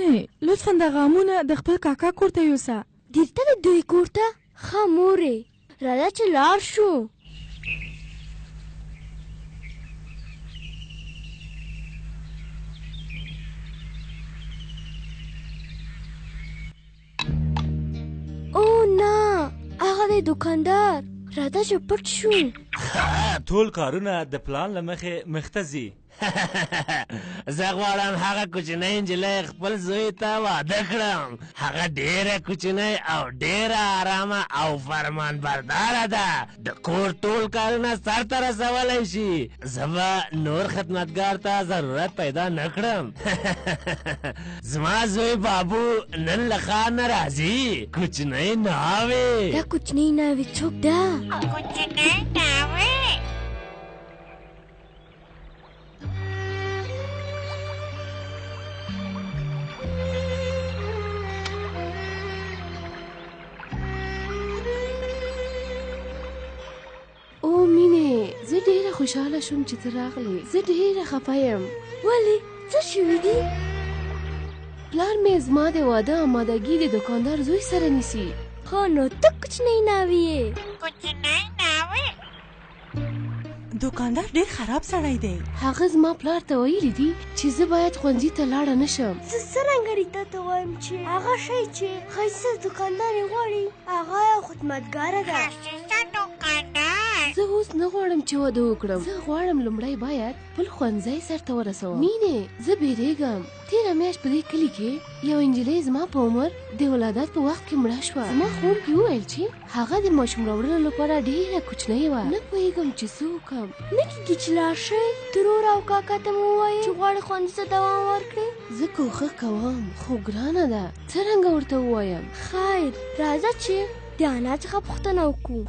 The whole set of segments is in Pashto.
مینې، لطفا دغه امونه د خپل کاکا کور ته یوسه. بیرته د دوی کور ته؟ ښه مورې، راځه چې لاړ شو. او نه، هغه دی دوکاندار. راځه چې پټ شو. ټول کارونه د پلان له مخې مخته ځي. زه غواړم هغه کوچنۍ نجلۍ خپل زوی ته واده کړم. هغه ډېره کوچنۍ او ډېره آرامه او فرمانبرداره ده. د کور ټول کارونه سرته رسولی شي. زه به نور خدمتګار ته ضرورت پیدا نه کړم. زما زوی بابو نن له ښار نه راځي. کوچنۍ ناوې. دا کوچنۍ ناوې څوک ده؟ کوچنۍ ناوې. او مینې، زه ډېره خوشحاله شوم چې ته راغلې. زه ډېره خفه یم. ولې، څه شوي دي؟ پلار مې زما د واده آمادګي د دوکاندار زوی سره نیسي. ښه نو ته کوچنۍ ناوې یې. کوچنۍ ناوې. دوکاندار ډېر خراب سړی دی. هغه زما پلار ته ویلي دي چې زه باید ښوونځي ته لاړه نه شم. زه څرنګه ریتا ته وایم چې هغه شی چې ښایسته دوکاندار یې غواړي هغه یو خدمتګاره ده. خسیسه دوکاندار. زه اوس نه غواړم چې واده وکړم. زه غواړم لومړی باید خپل ښوونځی سرته ورسوم. مینې، زه بیریږم. تېره میاشت په دې کلي کې یوه نجلۍ زما په عمر د ولادت په وخت کې مړه شوه. زما ښوونکي وویل چې هغه د ماشوم راوړلو لپاره ډېره کوچنۍ وه. نه پوهېږم چې څه وکړم. نه کېږي چې لاړ شئ، ترور او کاکا ته مو ووایئ چې غواړئ ښوونځي ته دوام ورکړئ. زه کوښښ کوم، خو ګرانه ده. څرنګه ورته ووایم؟ خیر، راځه چې د انا څخه پوښتنه وکړو.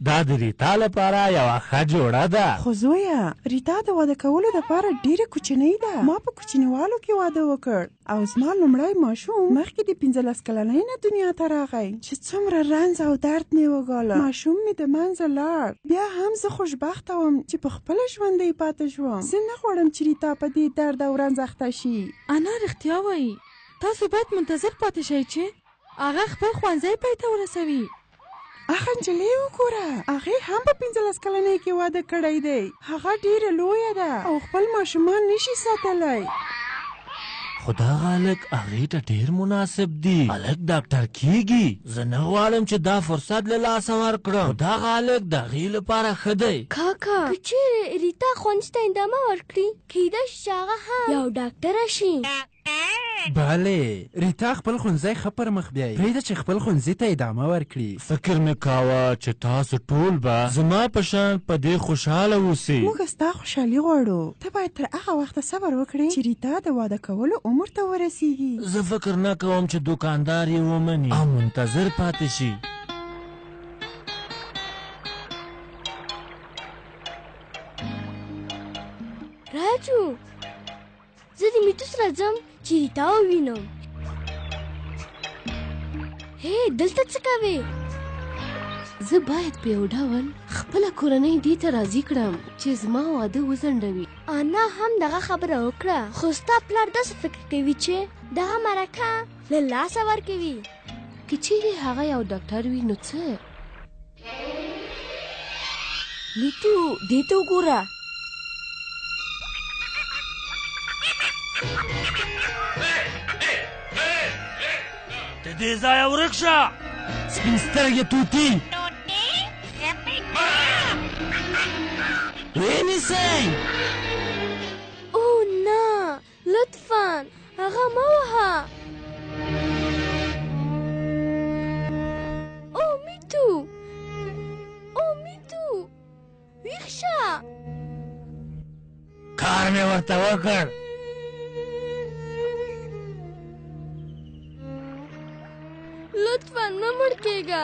دا د ریتا لپاره یوه ښه جوړه ده. خو زویه، ریتا د واده کولو دپاره ډېره کوچنۍ ده. ما په کوچنیوالو کې واده وکړ او زما لومړی ماشوم مخکې د 15 کلنۍ نه دنیا ته راغی. چې څومره رنځ او درد مې وګاله، ماشوم مې د منځه لاړ. بیا هم زه خوشبخته وم چې په خپله ژوندۍ پاتې شوم. زه نه غواړم چې ریتا په دې درد او رنځ اخته شي. انا رښتیا وایي. تاسو باید منتظر پاتې شئ چې هغه خپل ښوونځی پای ته ورسوي. هغه نجلۍ وګوره، هغې هم په 15 کلنۍ کې واده کړی دی. هغه ډېره لویه ده او خپل ماشومان نشي ساتلی. خو دغه هلک هغې ته ډېر مناسب دی. هلک ډاکټر کیږي. زه نه غواړم چې دا فرصت له لاسه ورکړم، خو دغه هلک د هغې لپاره ښه دی. کاکا، که چېرې ریتا ښوونځي ته ادامه ورکړي، کېدای شي چې هغه هم یو ډاکټره شي. بله، ریتا خپل ښوونځی ښه پر مخ بیایي. پرېږده چې خپل ښوونځي ته ادامه ورکړي. فکر مې کاوه چې تاسو ټول به زما په شان په دې خوشحاله اوسئ. موږ ستا خوشحالي غواړو. ته باید تر هغه وخته صبر وکړې چې ریتا د واده کولو عمر ته ورسېږي. زه فکر نه کوم چې دوکاندار یې ومني او منتظر پاتې شي. راجو، زه د میتو سره ځم چې ریتا ووینم. هی، دلته څه کوې؟ زه باید په یو ډول خپله کورنۍ دې ته راضي کړم چې زما واده وځنډوي. انا هم دغه خبره وکړه، خو ستا پلار داسې فکر کوي چې دغه مرکه له لاسه ورکوي. که چیرې هغه یو ډاکټر وي نو څه؟ میتو، دې ته وګوره. د دې ځایه ورک شه، سپین سترګې طوطي. ویې نیسئ. او نه، لطفا هغه مه وهه. او میتو، او میتو، ویښ شه. کار مې ورته وکړ. لطفا مه مړ کېږه.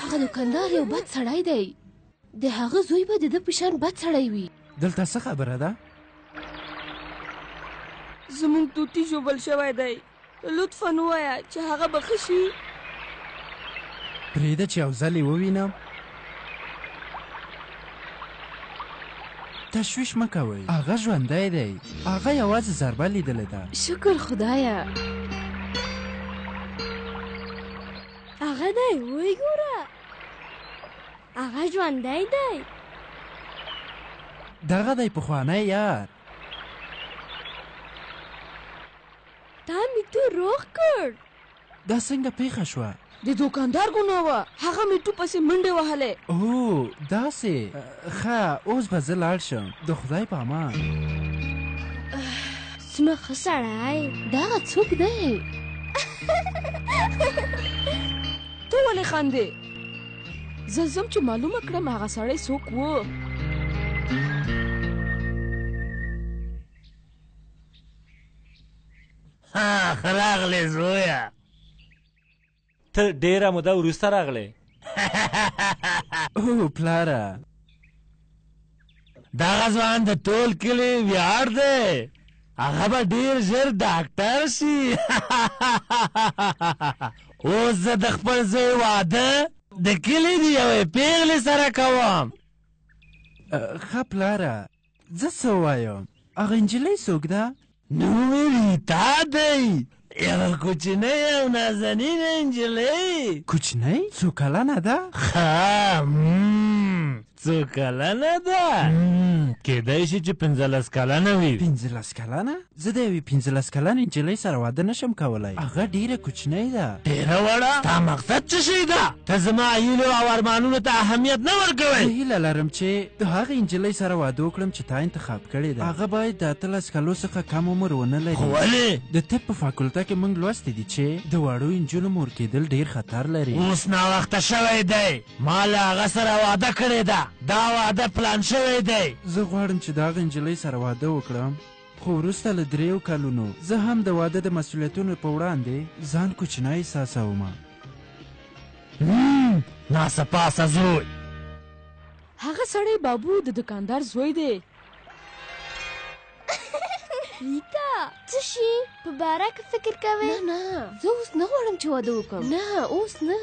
هغه دوکاندار یو بد سړی دی. د هغه زوی به د ده په شان بد سړی وي. دلته څه خبره ده؟ زموږ طوطي ژوبل شوی دی. لطفا ووایه چې هغه به ښه شي. پرېږده چې یو ځل یې ووینم. تشویش مه کوئ، هغه ژوندی دی. هغه یوازې ضربه لیدلې ده. شکر خدایه. هغه دی، ویې ګوره، هغه ژوندی دی. دغه دی پخوانی یار. تا میتو روغ کړ. دا څنګه پیښه شوه؟ د دوکاندار ګناه وه، هغه میټو پسې منډې وهلې. اوه داسې، ښه اوس به زه لاړ شم، د خدای په امان. څومره ښه سړی. دا هغه څوک دی؟ ته ولې خاندې؟ زه ځم چې معلومه کړم هغه سړی څوک و. ها ښه راغلې زویه. ته ډېره موده وروسته راغلې. او پلاره. دغه ځوان د ټول کلي ویاړ دی. هغه به ډېر ژر ډاکټر شي. اوس زه د خپل زوی واده د کلي د یوې پېغلې سره کوم. ښه پلاره، زه څه ووایم؟ هغه نجلۍ څوک ده؟ نوم یې ریتا دی، یوه کوچنۍ او نازنینه نجلۍ. کوچنۍ؟ څو کلنه ده؟ ښه، څو کلنه ده؟ کېدای شي چې 15 کلنه وي. 15 کلنه؟ زه د یوې 15 کلنې نجلۍ سره واده نه شم کولی، هغه ډېره کوچنۍ ده. ډېره وړه؟ ستا مقصد څه شی ده؟ ته زما هیلو او ارمانونو ته اهمیت نه ورکوې. زه هیله لرم چې د هغې نجلۍ سره واده وکړم چې تا انتخاب کړې ده. هغه باید د 18 کلو څخه کم عمر ونه لري. خو ولې؟ د طب په فاکولته کې موږ لوستي دي چې د وړو نجونو مور کېدل ډېر خطر لري. اوس ناوخته شوی دی، ما له هغه سره واده کړې ده، دا واده پلان شوی دی. زه غواړم چې د هغې نجلۍ سره واده وکړم، خو وروسته له 3 کلونو زه هم د واده د مسؤلیتونو په وړاندې ځان کوچنی احساسوم. ناسپاسه زوی. هغه سړی بابو د دکاندار زوی دی. ریتا، څه شي په باره کې فکر کوې؟ نه نه، زه اوس نه غواړم چې واده وکړم. نه اوس نه،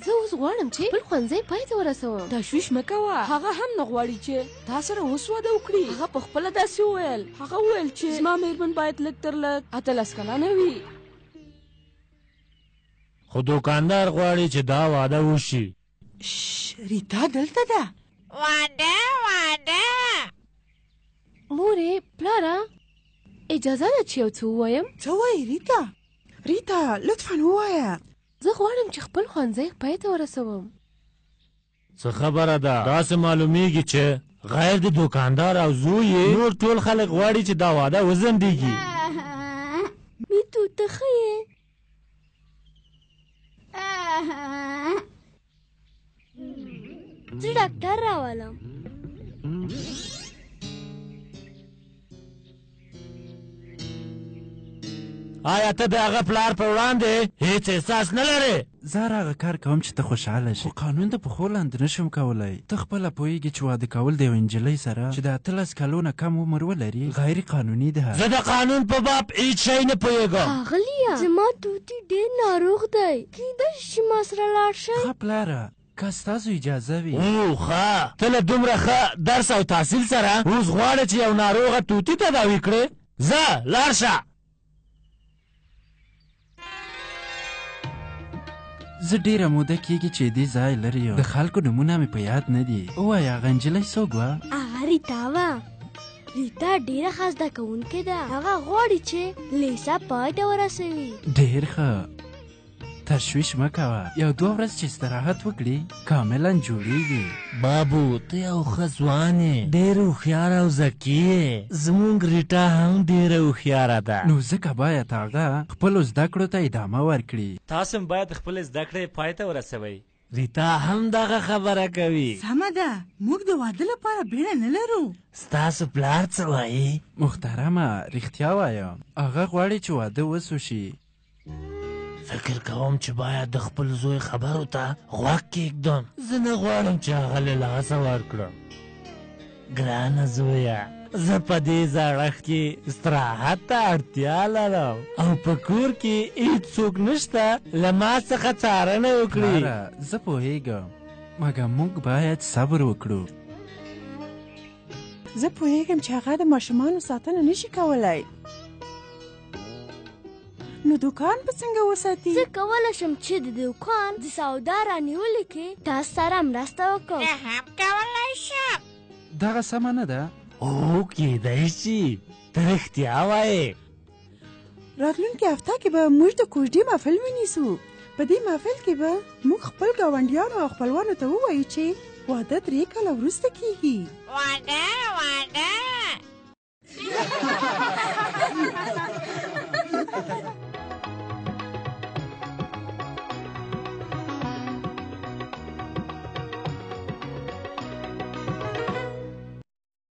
زه اوس غواړم چې خپل ښوونځی پای ته ورسوم. تشویش مه کوه، هغه هم نه غواړي چې تا سره اوس واده وکړي. هغه په خپله داسې وویل. هغه وویل چې زما میرمن باید لږ تر لږ 18 کلنه وي. خو دوکاندار غواړي چې دا واده وشي. ریتا دلته ده. واده واده. مورې، پلاره، اجازه ده چې یو څه ووایم؟ څه وایې ریتا؟ ریتا لطفا ووایه. زه غواړم چې خپل ښوونځی پای ته ورسوم. څه خبره ده؟ داسې معلومیږي چې غیر د دوکاندار او زوی یې نور ټول خلک غواړي چې دا واده وځنډېږي. میتو، ته ښه یې؟ زه ډاکټر راولم. آیا ته د هغه پلار په وړاندې هیڅ احساس نه لرې؟ زه هر هغه کار کوم چې ته خوشحاله شې، خو قانون د پښو لاندې نه شم کولی. ته خپله پوهېږې چې واده کول د یوې نجلۍ سره چې د 18 کلو نه کم عمر ولري غیر قانوني ده. زه د قانون په باب هیڅ شی نه پوهېږم. ښاغلیه، زما طوطي ډېر ناروغ دی، کېدای شي چې ما سره لاړ شئ؟ ښه پلاره، که ستاسو اجازه وي. او ښه، ته له دومره ښه درس او تحصیل سره اوس غواړې چې یو ناروغه طوطي تداوي کړې؟ ځه لاړ شه. زه ډېره موده کېږي چې دې ځای لرې یم، د خلکو نومونه مې په یاد نه دي. ووایه، هغه نجلۍ څوک وه؟ هغه ریتا وه. ریتا ډېره ښه زده کوونکې ده، هغه غواړي چې لیسه پای ته ورسوي. ډېر ښه، تشویش مه کوه، یو دوه ورځې چې استراحت وکړي کاملا جوړیږي. بابو، ته یو ښه ځوان یې، ډېر هوښیار او ذکي یې. زموږ ریټا هم ډېره هوښیاره ده. نو ځکه باید هغه خپلو زده کړو ته ادامه ورکړي. تاسو هم باید خپلې زده کړې پای ته ورسوئ. ریتا هم دغه خبره کوي. سمه ده، موږ د واده لپاره بیړه نه لرو. ستاسو پلار څه وایي؟ محترمه، رښتیا وایم، هغه غواړي چې واده اوس وشي. فکر کوم چې باید د خپل زوی خبرو ته غوږ کېږدم. زه نه غواړم چې هغه له لاسه ورکړم. ګرانه زویه، زه په دې زړښت کې استراحت ته اړتیا لرم او په کور کې هیڅوک نشته له ما څخه څارنه وکړي. پلاره، زه پوهېږم، مګر موږ باید صبر وکړو. زه پوهیږم چې هغه د ماشومانو ساتنه نشي کولی، نو دوکان به څنګه وساتي؟ زه کولی شم چې د دوکان د سودا رانیولو کې تاسو سره مرسته وکړم. زه هم کولی شم. دغه سمه نه ده. هو، کیدای شي ته رښتیا وایې. راتلونکې هفته کې به موږ د کوژدې محفل ونیسو. په دې محفل کې به موږ خپل ګاونډیانو او خپلوانو ته ووایو چې واده 3 کاله وروسته کیږي. واده، واده.